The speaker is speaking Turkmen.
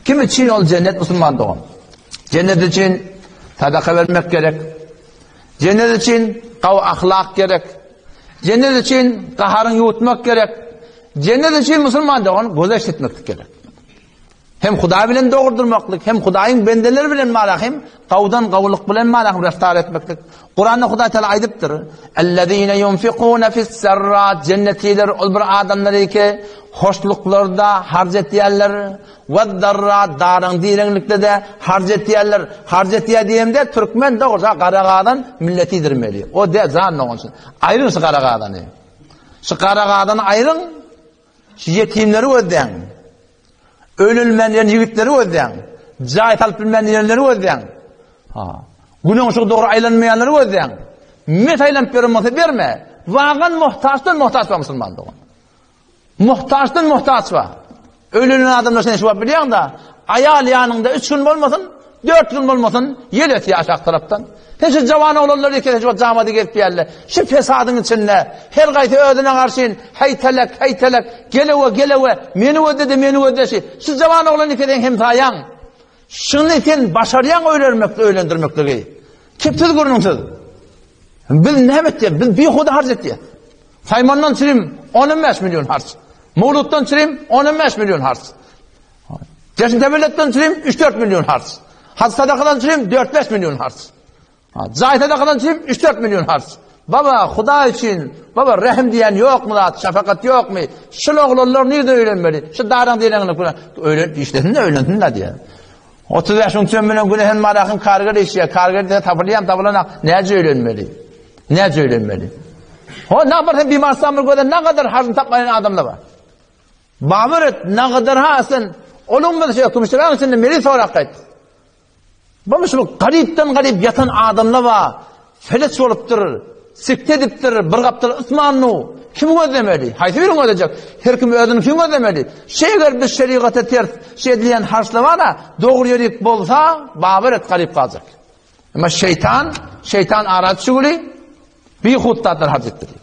Kim üçin ol jennet musulman dogan? Jennet üçin sadaka bermek gerek. Jennet üçin gawy ahlak gerek. Jennet üçin gaharyň ýuwutmak gerek. Jennet üçin musulman dogan gözeş etmeklik gerek. Hem Hudaý bilen dogry durmaklyk, hem Hudaýyň bendeleri bilen mala hem gawdan gawulyk bilen mala hem raftar etmeklik. Kuranda Hudaý Teala aýdypdyr: "Ellezine yunfikuna fis-sarra" Jennetiler ol bir adamlar ki hoşluklarda harç etýärler, we-darra daryň direňlikde de harç etýärler. Harç etýär diýemde türkmen dogruja gara gazan milletidir meli. O de jan dogan. Aýryň şu gara gazany. Şu gara gazany aýryň. Şu ýetimleri gözläň. Öýlenmän ýören ýigitleri gözläň. Jaý salyp bilmän ýörenleri gözläň. Ha. Günüň şu dogry aýlanmaýanlary gözläň. Mes aýlanyp ýören bolsa berme. Wagan muhtaçdan muhtaç bar musulman dogan. Muhtaçdan muhtaç bar. Öýlenen adamlar sen şu wagt bilýäň-de, aýal ýanyňda 3 gün bolmasyn, 4 gün bolmasyn, ýel ösýär aşak tarapdan. Sen şu jawan oglanlar ýeke şu wagt jamada gezip ýärler. Şu fesadyň içinde her gaýsy özüne garşyn, heý telek, heý telek, gelewe, gelewe, meni gözle-de, meni gözle şu. Jawan oglan ýeke seň hemsaýaň. Şuny sen başarýaň öýlermekde, öýlendirmekligi. Kepsiz gürrüňsiz. Biz näme etýäs? Biz bihuda harç etýäs. Saýmandan çirim 15 million harç. Mowlutdan çirim 15 million harç. Jeşn tebelletden çirim 3-4 million harç. Hac sadakadan çirim 4-5 million harç. Jaý sadakadan çirim 3-4 million harç. Baba, Hudaý üçin, baba rehim diýen ýokmy zat, şefakat ýokmy? Şul oglanlar nirde öýlenmeli? Şu daryň direňini öýlen, işlesin de öýlensin de diýen. 35 müň tümen bilen güne hem marahym karger işýär. Karger diýse tapylýam, tapylanak. Näce öýlenmeli? Näce öýlenmeli? Ho, na bir hem bimarstan bir göze ne kadar harjyny tapmaýan adamlar bar. Babar et, ne kadar ha sen onuň bir şey kümüşler içinde meni sorak gaýt. Bu şu garypdan garyp ýatan adamlar bar. Feleç bolupdyr, sikte edipdir, bir gapdal ysmannu. Kimi gözlemeli? Haýsy birini gözlejek? Her kim özüniňkini gözlemeli. Şeýger biz şerigata ters şey edilýän harçlar bar-a, dogry ýerik bolsa, babar et garyp galjak. Emma şeýtan, şeýtan ara çügüli, bihut zatlar harç etdirýär.